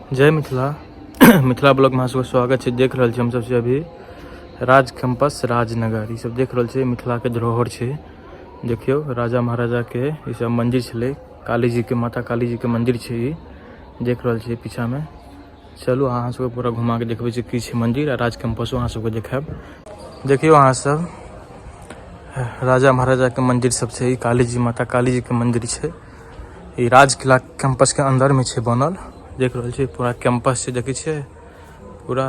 जय मिथिला। मिथिला ब्लॉग में अहाँ सबके स्वागत छै। देख रहल छी हम सबसे अभी राज कैंपस राजनगर, ई सब देख रहल छी मिथिला के धरोहर छै। देखियौ राजा महाराजा के ई सब मंदिर छलै, काली जी के, माता काली जी के मंदिर छै ई, देख रहल छी पीछा में। चलू अहाँ सबके पूरा घुमा के देखबै छी की छै मंदिर आ राज कैंपसो अहाँ सबके देखायब। देखियौ अहाँ सब राजा महाराजा के मंदिर सब छै, ई काली जी, माता काली जी के मंदिर छै। ई राज किला कैंपस के अंदर में छै बनल, देख रहल छी पूरा कैंपस छै, देखै छियै पूरा,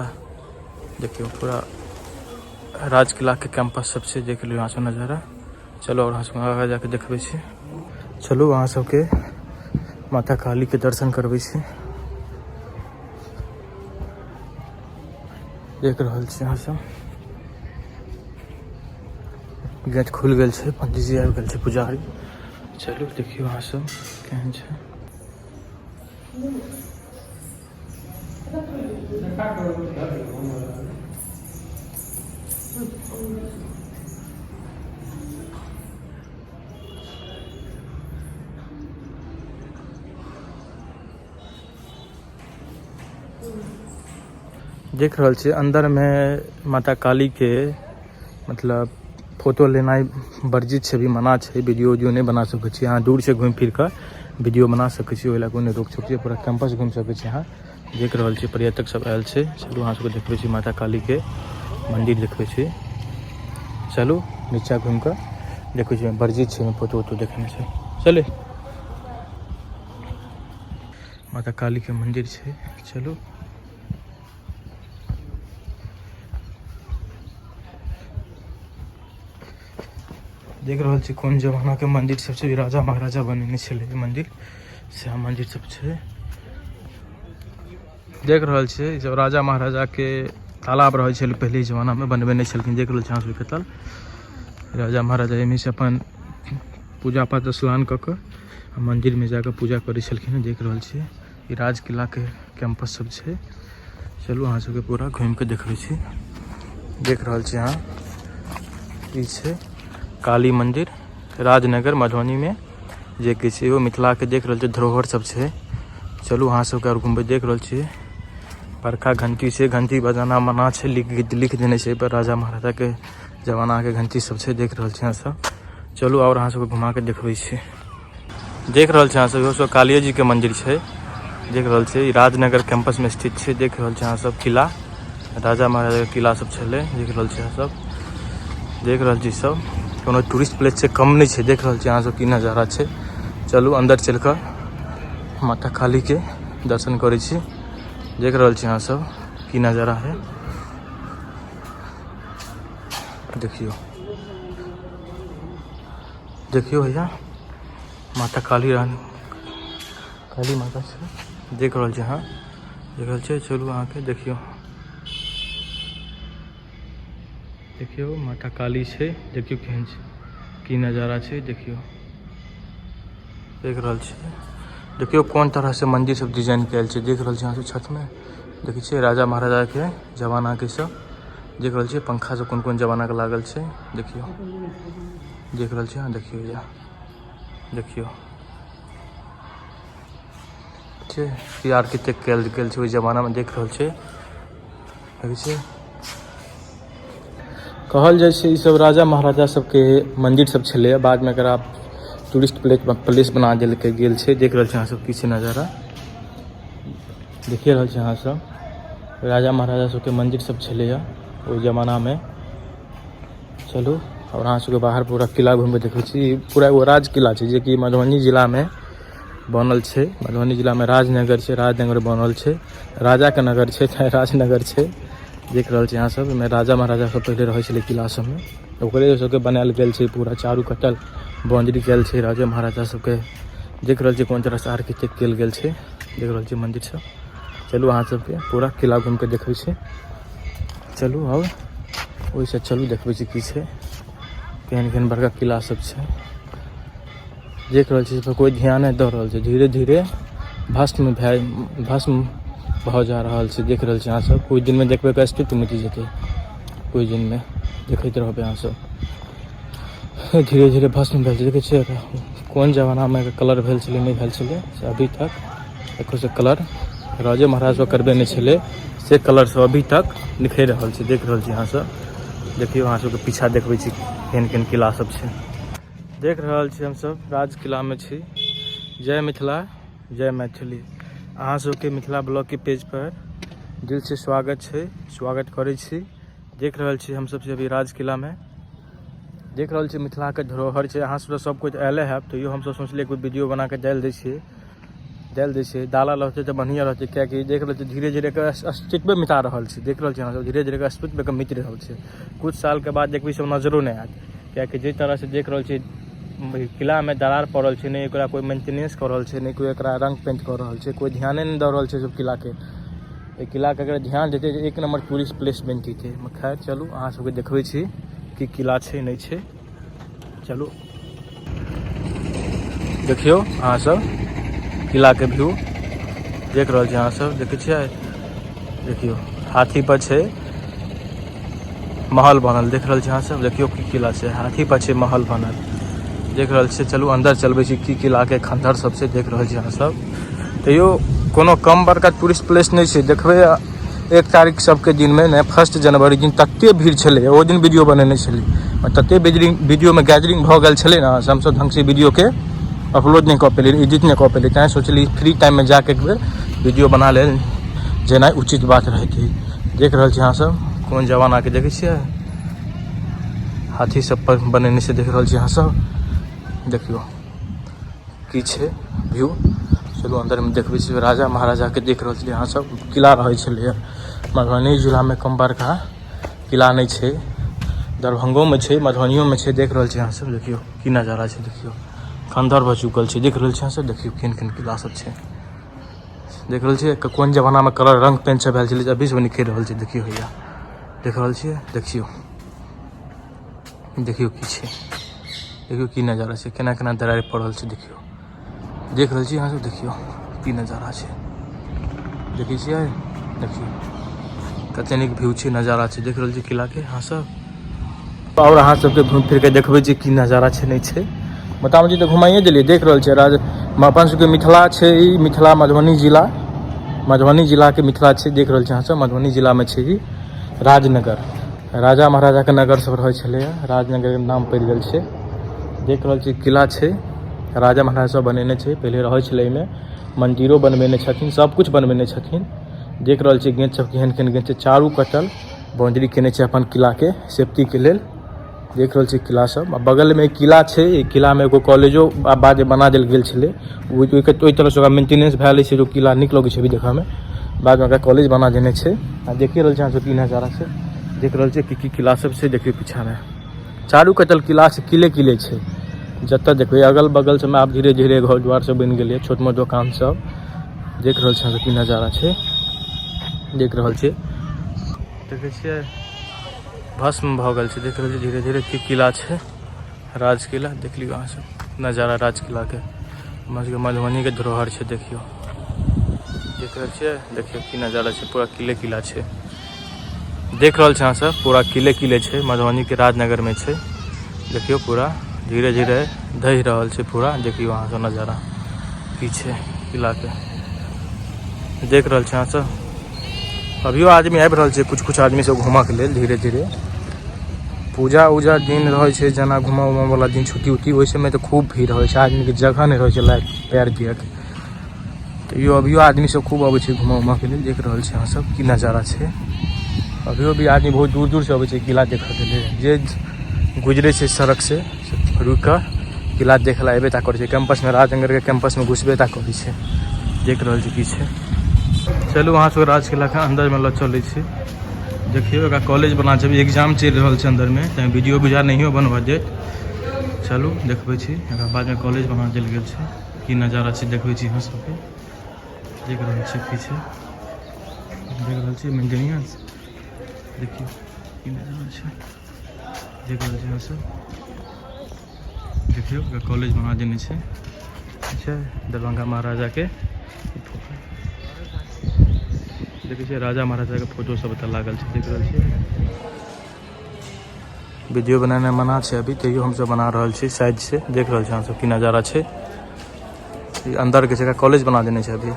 देखियौ पूरा राज किला के कैंपस सब छै, देख लियौ अहाँ सब नजारा। चलू और अहाँ सबके आगाँ जाके देखबै छी। चलू अहाँ सबके माता काली के दर्शन करबै छी। देख रहल छी अहाँ सब गेट खुलि गेल छै, पंडीजी आबि गेल छै, पुजारी। चलू देखियौ अहाँ सब केहन छै। देख रहल छी अंदर में माता काली के मतलब फोटो लेनाइ वर्जित छै, अभी मना छै, वीडियो उडियो नहि बना सकै छी अहाँ। दूर से घुमि फिर कऽ वीडियो बना सकै छी, ओहि लए कोनो रोक टोक छै, पूरा कैंपस घुमि सकै छी अहाँ। देख रहल छी पर्यटक सब आयल छै। चलू अहाँ सबके देखबै छी माता काली के मंदिर देखबै छी। चलू नीचा घुमि कऽ देखै छी, वर्जित छै फोटो उटो देखने छै। चले माता काली के मंदिर छै। चलू देख रहल छी कोन जमाना के मंदिर सब छै, राजा महाराजा बनेने छलै ई मंदिर, सएह मंदिर सब छै। देख रहल छियै जब राजा महाराजा के तालाब रहै छलै पहिले जमाना में, बनबेने छलखिन। देख रहल छी अहाँ सबके ताल राजा महाराजा एहिमे से अपन पूजा पाठ स्नान कऽ कऽ मंदिर में जाकऽ पूजा करै छलखिन। देख रहल छियै ई राज किला के कैंपस सब छै। चलू अहाँ सबके पूरा घूमि के देखबै छी। देख रहल छी अहाँ ई छै काली मंदिर राजनगर मधुबनी में, जे कि छै ओ मिथिला के देख रहल छी धरोहर सब छै। चलू अहाँ सबके आओर घुमबै। देख रहल छी बड़का घंटी छै, घंटी बजाना मना छै, लिख लिख देने छै पर राजा महाराजा के जमाना के घंटी सब छै। देख रहल छी अहाँ सब। चलू आओर अहाँ सबके घुमा के देखबै छी। देख रहल छी अहाँ सब इहो सब कालिये जी के मंदिर छै। देख रहल छी ई राजनगर कैंपस में स्थित छै। देख रहल छी अहाँ सब किला, राजा महाराजा के किला सब छलै। देख रहल छी अहाँ सब, देख रहल छी सब कोनो टूरिस्ट प्लेस छै, कम नहि छै। देख रहल छी अहाँ सब की नजारा छै। चलू अंदर चलि कऽ माता काली के दर्शन करै छी। देख रहल छी अहाँ सब की नजारा है। देखियौ देखियौ भैया माता काली रानी काली माता छै। देख रहल छी अहाँ, देख रहल छियै। चलू अहाँके देखियौ, देखियौ माता काली छै। देखियौ केहन छै, की नजारा छै। देखियौ देख रहल छियै। देखियौ कोन तरह से मंदिर सब डिजाइन कयल छै। देख रहल छी अहाँ सब छत में, देखै छियै राजा महाराजा के जमाना के सब। देख रहल छियै पंखा सब कोन कोन जमाना के लागल छै। देखियौ देख रहल छियै अहाँ। देखियौ या देखियौ छै की आर्किटेक्ट कयल गेल छै ओहि जमाना में। देख रहल छियै, देखै छियै। कहल जाइ छै ई सब राजा महाराजा सबके मंदिर सब छलै, बाद में एकरा टूरिस्ट प्लेस प्लेस बना देलकै गेल छै। देख रहल छी अहाँ सब की छै नजारा। देखिए रहल छी अहाँ सब राजा महाराजा सबके मंदिर सब छलैया ओहि जमाना में। चलू और अहाँ सबके बाहर पूरा किला घूमि कऽ देखै छी। पूरा एगो राज किला छै जेकि मधुबनी जिला में बनल छै। मधुबनी जिला में राजनगर छै, राजनगर बनल छै, राजा के नगर छै, तैं राजनगर छै। देख रहल छी अहाँ सब एहिमे राजा महाराजा सब पहिले रहै छलै किला सबमे, ओकरे सबके बनायल गेल छै। पूरा चारू कतल बाउंड्री कयल छै राजा महाराजा सबके। देख रहल छी कोन तरह से आर्किटेक्ट कयल गेल छै। देख रहल छी मंदिर सब। चलू अहाँ सबके पूरा किला घूमि कऽ देखबै छी। चलू आउ ओहिसँ चलू देखबै छी की छै, केहन केहन बड़का किला सब छै। देख रहल छी कोइ ध्यान नहि दऽ रहल छै, धीरे धीरे भस्म भए भस्म भऽ जा रहल छै। देख रहल छी अहाँ सब कुछ दिनमे देखबै एकर अस्तित्व मिट जेतै, कुछ दिनमे देखैत रहबै अहाँ सब धीरे धीरे भस्म भेल छै। देखै छियै कोन जमानामे एकर कलर भेल छलै, नहि भेल छलै, से अभी तक एको से कलर राजे महाराज सब करबेने छलै से कलर सब अभी तक निखरि रहल छै। देख रहल छी अहाँ सब, देखियौ अहाँ सबके पीछा देखबै छी केहन केहन किला सब छै। देख रहल छी हमसब राज किलामे छी। जय मिथिला, जय मैथिली। अहाँ सबके मिथिला ब्लॉगके पेज पर दिल से स्वागत छै, स्वागत करै छी। देख रहल छी हमसब छी अभी राज किलामे। देख रहल छी मिथिलाके धरोहर छै। अहाँ सब सब कुछ आयले हैब, तैयो हमसब सोचलियै कोइ वीडियो बना कऽ डालि दै छियै, डालि दै छियै। डालल रहतै तऽ बढ़िआँ रहतै, किएकि देख रहल छियै धीरे धीरे एकर अस्तित्वे मिटा रहल छै। देख रहल छी अहाँ सब धीरे धीरे एकर अस्तित्व एकर मिट रहल छै। कुछ सालके बाद देखबै सब नजरो नहि आयत, किएकि जाहि तरहसँ देख रहल छियै किलामे दरार पड़ल छै, नहि एकरा कोइ मेंटेनेंस कऽ रहल छै, नहि कोइ एकरा रङ्ग पेंट कऽ रहल छै, कोइ ध्याने नहि दऽ रहल छै सब किलाके। एहि किलाके अगर ध्यान देतै तऽ एक नम्बर टूरिस्ट प्लेस बनि जेतै। खैर चलू अहाँ सबके देखबै छी की किला छै नहि छै। चलू देखियौ अहाँ सब किलाके व्यू देख रहल छी अहाँ सब, देखै छियै? देखियौ हाथी पर छै महल बनल, देख रहल छी अहाँ सब? देखियौ की किला छै, हाथी पर छै महल बनल, देख रहल छियै? चलू अंदर चलबै छी, की किलाके खंडहर सब छै, देख रहल छी अहाँ सब? तैयो कोनो कम बड़का टूरिस्ट प्लेस नहि छै। देखबै 1 तारीख सबके दिनमे ने, 1 जनवरी दिन तते भीड़ छलै, ओ दिन वीडियो बनेने छलै, तते वीडियोमे गैदरिंग भऽ गेल छलै ने, से हमसब ढङ्गसँ वीडियोके अपलोड नहि कऽ पेलियै, एडिट नहि कऽ पेलियै। तैँ सोचलियै फ्री टाइममे जाके एक बेर वीडियो बना लेल जेनाइ उचित बात रहतै। देख रहल छी अहाँ सब कोन जमानाके, देखै छियै हाथी सब पर बनेने छै, देख रहल छी अहाँ सब? देखियौ की छै व्यू। चलू अन्दरमे देखबै छी राजा महाराजाके। देख रहल छलियै अहाँ सब किला रहै छलैए। मधुबनी जिलामे कम बड़का किला नहि छै, दरभंगोमे छै, मधुबनियोमे छै। देख रहल छी अहाँ सब? देखियौ की नजारा छै, देखियौ खंडहर भऽ चुकल छै। देख रहल छी अहाँ सब? देखियौ केहन केहन किला सब छै। देख रहल छियै कोन जमानामे कलर रंग पेंट सब भेल छलै, अभी सब निखरि रहल छै। देखियौ भैया, देख रहल छियै? देखियौ, देखियौ की छै, देखियौ की नजारा छै, केना केना दरारि पड़ल छै। देखियौ, देख रहल छी अहाँ सब? देखियौ की नजारा छै, देखै छियै? देखियौ कते नीक व्यू छै, नजारा छै। देख रहल छी किलाके अहाँ सब? आओर अहाँ सबके घुमि फिर के देखबै जे की नजारा छै नहि छै। मोटामोटी तऽ घुमाइए देलियै। देख रहल छियै राज अपन सबके मिथिला छै ई, मिथिला मधुबनी जिला, मधुबनी जिलाके मिथिला छै। देख रहल छी अहाँ सब? मधुबनी जिलामे छै ई राजनगर। राजा महाराजाके नगर सब रहै छलैए, राजनगरके नाम पड़ि गेल छै। देख रहल छी किला छै, राजा महाराजा सब बनेने छै, पहिले रहै छलै एहिमे, मन्दिरो बनबेने छथिन, सब कुछ बनबेने छथिन। देख रहल छी गेट सब केहन केहन गेट छै, चारू कटल बाउंड्री केने छै अपन किलाके सेफ्टीके लेल। देख रहल छी किला सब, आ बगलमे किला छै। ई किलामे एगो कॉलेजो बाद बना देल गेल छलै, ओहि तरहसँ ओकरा मेंटेनेंस भए छै, जो किला नीक लगै छै अभी देखऽमे। बादमे ओकरा कॉलेज बना देने छै। आ देखि रहल छी अहाँ सब की नजारा छै? देख रहल छियै की की किला सब छै? देखियौ पीछामे चारू कतल किला छै, किले किले छै जतऽ देखबै। अगल बगल सबमे आब धीरे धीरे घर द्वार सब बनि गेलै, छोट मोट दोकान सब। देख रहल छी अहाँ की नजारा छै? देख रहल छियै? देखै छियै भस्म भऽ गेल छै। देख रहल छियै धीरे धीरे की किला छै, राज किला। देख लियौ अहाँ सब नजारा राज किलाके, हमरा सबके मधुबनीके धरोहर छै। देखियौ, देख रहल छियै? देखियौ की नजारा छै, पूरा किले किला छै। देख रहल छी अहाँ सब? पूरा किले किले छै, मधुबनीके राजनगरमे छै। देखियौ पूरा धीरे धीरे ढहि रहल छै पूरा। देखियौ अहाँ सब नजारा की छै किलाके? देख रहल छी अहाँ सब? अभियो आदमी आबि रहल छै, कुछ कुछ आदमी सब घूमऽके लेल। धीरे धीरे पूजा उजा दिन रहै छै, जेना घूमऽ उमऽ वाला दिन, छुट्टी उट्टी, ओहि सबमे तऽ खूब भीड़ रहै छै, आदमीके जगह नहि रहै छै लायक पैर दियके। तैयो अभियो आदमी सब खूब अबै छै घूमऽ उमऽ के लेल। देख रहल छी अहाँ सब की नजारा छै? अभियो भी आदमी बहुत दूर दूर से अबै छै किला देखऽ के लेल। जे गुजरे छै सड़क से रुकि कऽ किला देख लए अयबे टा करै छै। कैंपसमे, राजनगरके कैंपसमे घुसबे टा करै छै। देख रहल छी की छै? चलू अहाँ सबके राज किलाके अन्दरमे लऽ चलै छी। देखियौ एकरा कॉलेज बना छै, अभी एग्जाम चलि रहल छै अन्दरमे, तैँ वीडियो बुझा नहियो बनबऽ देत। चलू देखबै छी, एकरा बादमे कॉलेज बना देल गेल छै। की नजारा छै देखबै छी अहाँ सबके। देख रहल छी की छै? देख रहल छी मेंटेनेंस? देखियौ की नजारा छै। देख रहल छी अहाँ सब? देखियौ एकरा कॉलेज बना देने छै। छै दरभंगा महाराजाके फोटो, देखै छियै? राजा महाराजाके फोटो सब एतऽ लागल छै। देख रहल छियै? वीडियो बनेनाइ मना छै अभी, तैयो हमसब बना रहल छी साइड से। देख रहल छी अहाँ सब की नजारा छै? ई अंदर के छै, एकरा कॉलेज बना देने छै अभी।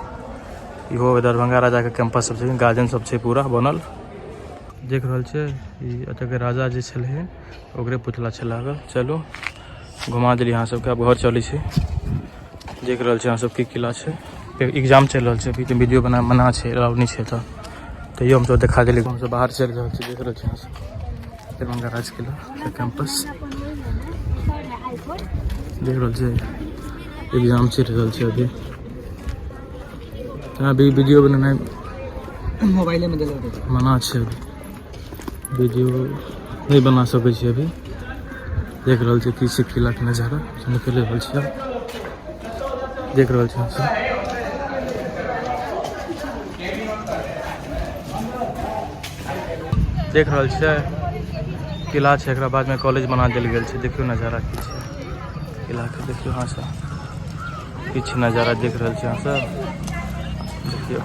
इहो दरभंगा राजाके कैंपस सब छै, गार्डन सब छै पूरा बनल। देख रहल छियै ई एतऽके राजा जे छलखिन ओकरे पुतला छै लागल। चलू घुमा देली अहाँ सबके, आब घर चलै छी। देख रहल छी अहाँ सब की किला छै। एग्जाम चलि रहल छै अभी, तऽ वीडियो बना मना छै, अलाउ नहि छै तऽ तैयो हमसब देखा देली। हमसब बाहर चलि रहल छी। देख रहल छी अहाँ सब दरभंगा राज किला के कैंपस। देख रहल छी एग्जाम चलि रहल छै अभी, अभी वीडियो बनेनाइ मोबाइले में देले मना छै, अभी वीडियो नहि बना सकै छी अभी। देख रहल छी की छै किलाके नजारा, निकलि रहल छी। देख रहल छी हमसब, देख रहल छियै किला छै, एकरा बादमे कॉलेज बना देल गेल छै। देखियौ नजारा की छै किलाके, देखियौ अहाँ सब किछु नजारा देख रहल छी अहाँ सब। देखियौ